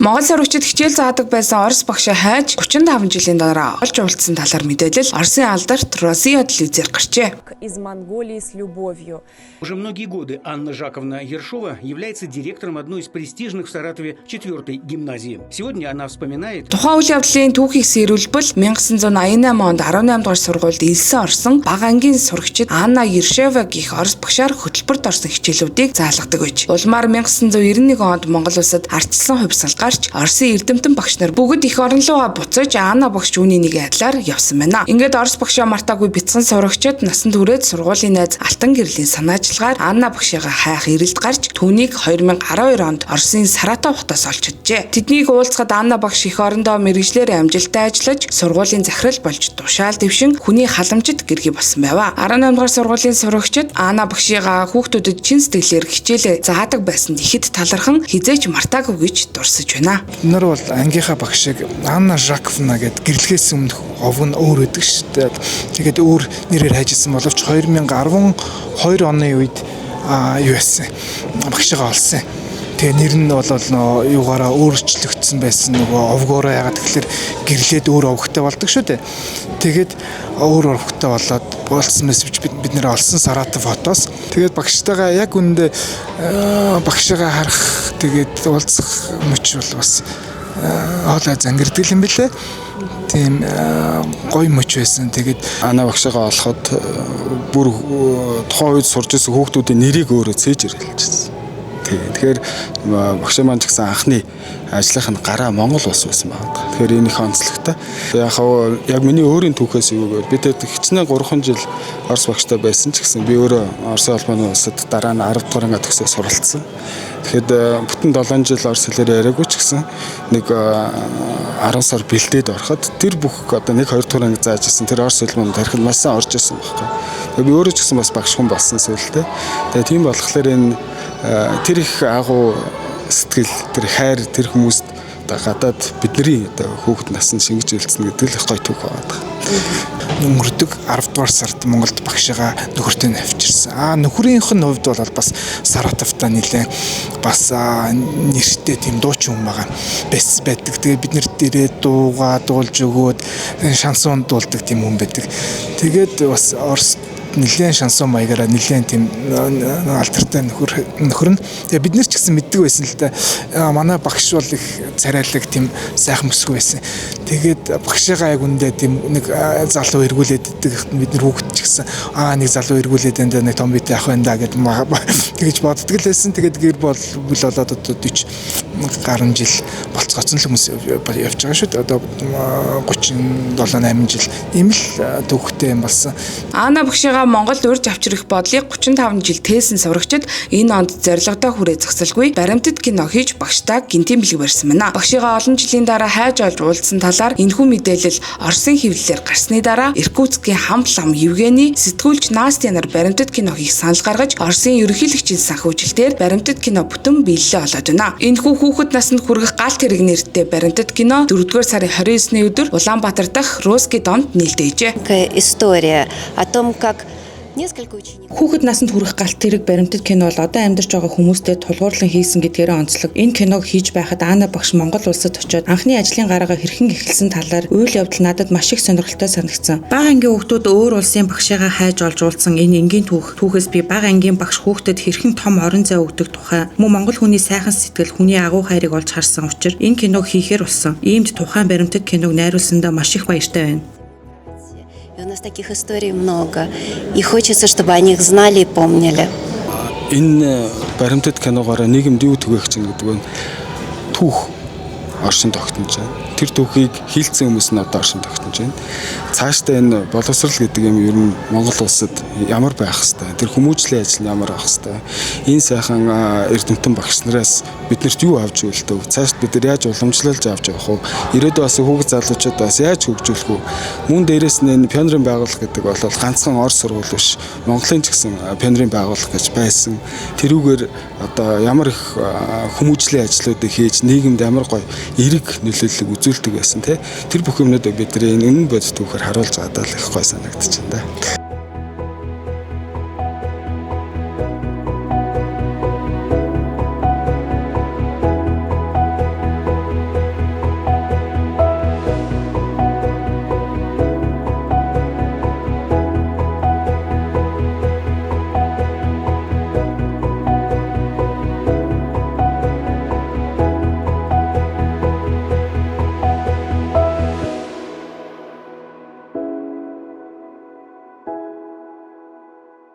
Монгол сурагчид хичээл заадаг байсан Орос багшаа хайж 35 жилийн дараа олж уулзсан талаар мэдээлэл Оросын алдарт Россия телевизээр гарчээ. Из Монголии с любовью. Уже многие годы Анна Жаковна Ершова является директором одной из престижных в Саратове четвертой гимназии. Сегодня она вспоминает, Тухайн үйл явдлын түүхийг сэрүүлбэл 1988 онд 18 дугаар сургуульд элсэн орсон бага ангийн сурагчид Анна Ершова гэх Орос багшаар хөтөлбөрт орсон хичээлүүдийг заалгадаг байж. Улмаар 1991 онд Монгол улсад ардчилсан хувьсгал гарч Оросын эрдэмтэн багш нар бүгд эх орон руугаа буцаж Анна багш үүний нэг адилаар явсан байна. Ингээд Орос багшаа мартаагүй бяцхан сурагчид насан туршид сургуулийн найз Алтан гэрлийн санаачлагаар Анна багшигаа хайх эрэлд гарч түүнийг 2012 онд Оросын Саратов хотоос олж чаджээ. Тэднийг уулзахад Анна багш эх орондоо мэргэжлээр амжилттай ажиллаж сургуулийн захирал болж тушаал дэвшин хүний халамжит гэргий болсон байваа. 18 дугаар сургуулийн сурагчид Анна багшигаа хүүхдүүдэд чин сэтгэлээр хичээлээ заадаг байсанд ихэд талархан хэзээ ч мартаагүй гэж дурсаж байна. Бид нар бол ангийнхаа багшийг Анна Жаковна гэд гэрлэхээс өмнөх овг нь өөр өгдөг шүү дээ. Тэгээд өөр нэрээр хайжсэн боловч 2012 оны үед юу яасан, багшигаа олсон. Тэгээ нэр нь бол нөө юугаараа өөрчлөгдсөн байсан, нөгөө овгоороо. Ягаад тэгэхээр гэрлээд өөр овгтой болдог шүү дээ. Тэгээд өөр овгтой болоод болсон байсан бид бид нэр олсон Саратов хотоос. Тэгээд багштайгаа яг үндэ багшигаа харах, тэгээд уулзах мөч бол бас хоолой зангирдаг юм билээ. Тийм гоё мөч байсан. Тэгээд Ана багшигаа олоход бүр тухайн үед сурж ирсэн хүүхдүүдийн нэрийг өөрөө цээжээр хэлчихсэн. Тэгэхээр багшаа маань ч гэсэн анхны ажлынх нь гараа Монгол улс байсан байна. Тэгэхээр энэ их онцлогтой. Яг яг миний өөрийн түүхээс юу гэвэл би тэд хичнээн 3 жил Орос багштай байсан ч гэсэн би өөрөө Оросын холбооны улсад дараа нь 10 дугаар анги төгсөө суралцсан. Тэгэхэд бүтэн 7 жил орос хэлээр яриаггүй ч гэсэн нэг 10 сар бэлдээд ороход тэр бүх одоо 1 2 дугаар анги зааж ирсэн тэр орос хэл мөн тархинд маш сайн орж ирсэн байхгүй. Тэгээ би өөрөө ч гэсэн бас багш хүн болсон сүлдээ. Тэгээ тийм болохоор энэ тэр их агуу сэтгэл, тэр хайр тэр хүмүүст одоо гадаад бидний одоо хүүхэд насанд шингэж үлдсэн гэдэг л их гоё түүх байгаа. Өнгөрдөг 10 дугаар сард Монголд багшигаа нөхөртэй нь авчирсан. Нөхрийнх нь хувьд бол бас Саратовта нэлээд бас нэртэй тийм дуучин хүн байгаа байдаг. Тэгээд бид нар дээрээ дуугаа дуулж өгөөд шансон дуулдаг тийм хүн байдаг. Тэгээд бас Орос нэлээд шансон маягаараа нэлээд тийм алдартай нөхөр нь. Тэгээ бид нар ч гэсэн мэддэг байсан л да. Манай багш бол их царайлаг, тийм сайхан мөсгөө байсан. Тэгээд багшигаа яг үндэ тийм нэг залуу эргүүлээд иддэг, бид нар хүүхэд ч гэсэн нэг залуу эргүүлээд энэ нэг том битэй ах байна да гэд тэгэж боддог л байсан. Тэгээд гэр бол бүл болоод одоо 40 гаруй жил болцгооцсон л хүмүүс явж байгаа шүү дээ. Одоо 37 8 жил ийм л түүхтэй юм болсон. Анна багшигаа Монголд урьж авчрах бодлыг 35 жил тээсэн сурагчид энэ онд зорилгодоо хүрээ зогсолгүй баримтат кино хийж багштаа гэнтийн бэлэг барьсан байна. Багшигаа олон жилийн дараа хайж олж уулзсан талаар энэхүү мэдээлэл Оросын хэвлэлээр гарсны дараа Иркутскийн хамт лам Евгений, сэтгүүлч Настя нар баримтат кино хийх санал гаргаж Оросын ерөнхийлөгчийн санхүүжилтээр баримтат кино бүтэн биелэлээ олоод байна. Энэхүү хүүхэд насанд хүргэх галт тэрэг нэртэй баримтат кино 4-р сарын 29-ний өдөр Улаанбаатар дахь Русский домд нээлттэйжээ. История о том, как несколько учеников Хүүхэд насанд хүрэх галт тэрэг баримтат кино бол одоо амьдарч байгаа хүмүүстэй тулгуурлан хийсэн гэдгээрээ онцлог. Энэ киног хийж байхад Анна багш Монгол улсад очиод анхны ажлын гараагаа хэрхэн эхэлсэн талаар үйл явдал надад маш их сонирхолтой санагдсан. Бага ангийн хүүхдүүд өөр улсын багшигаа хайж олж уулзсан энэ энгийн түүхээс би бага ангийн багш хүүхдэд хэрхэн том орон зай өгдөг тухай, мөн монгол хүний сайхан сэтгэл, хүний агуу хайрыг олж харсан учир энэ киног хийхээр болсон. Иймд тухайн баримтат киног найруулсандаа маш их баяртай байна. И у нас таких историй много. И хочется, чтобы о них знали и помнили. Энэ баримтат киногоороо нийгэмд юу түгээх чинь гэдэг нь түүх оршин тогтнож байна. Тэр түүхийг хийлцсэн хүмүүс нь одоо оршин тогтнож байна. Цаашдаа энэ боловсрал гэдэг юм ер нь Монгол улсад ямар байх хэвээр, тэр хүмүүжлийн ажил нь ямар байх хэвээр, энэ сайхан эрдэмтэн багш нараас биднэрт юу авч үлдэв? Цаашд бид нар яаж уламжлалж авч явах вэ? Ирээдүйн бас хүүхэд залуучууд бас яаж хөгжүүлэх вэ? Мөн дээрэс нь энэ пионерын байгууллага гэдэг бол ганцхан Орос сургууль биш. Монголын ч гэсэн пионерын байгууллага гэж байсан. Тэрүүгээр одоо ямар их хүмүүжлийн ажлуудыг хийж нийгэмд ямар гоё эерэг нөлөөллөг үзүүлдэг байсан, тий. Тэр бүх юмнуудыг бид нар энэ үнэн бодит түүхээр харуулж байгаа л их гоё санагдчихэв да.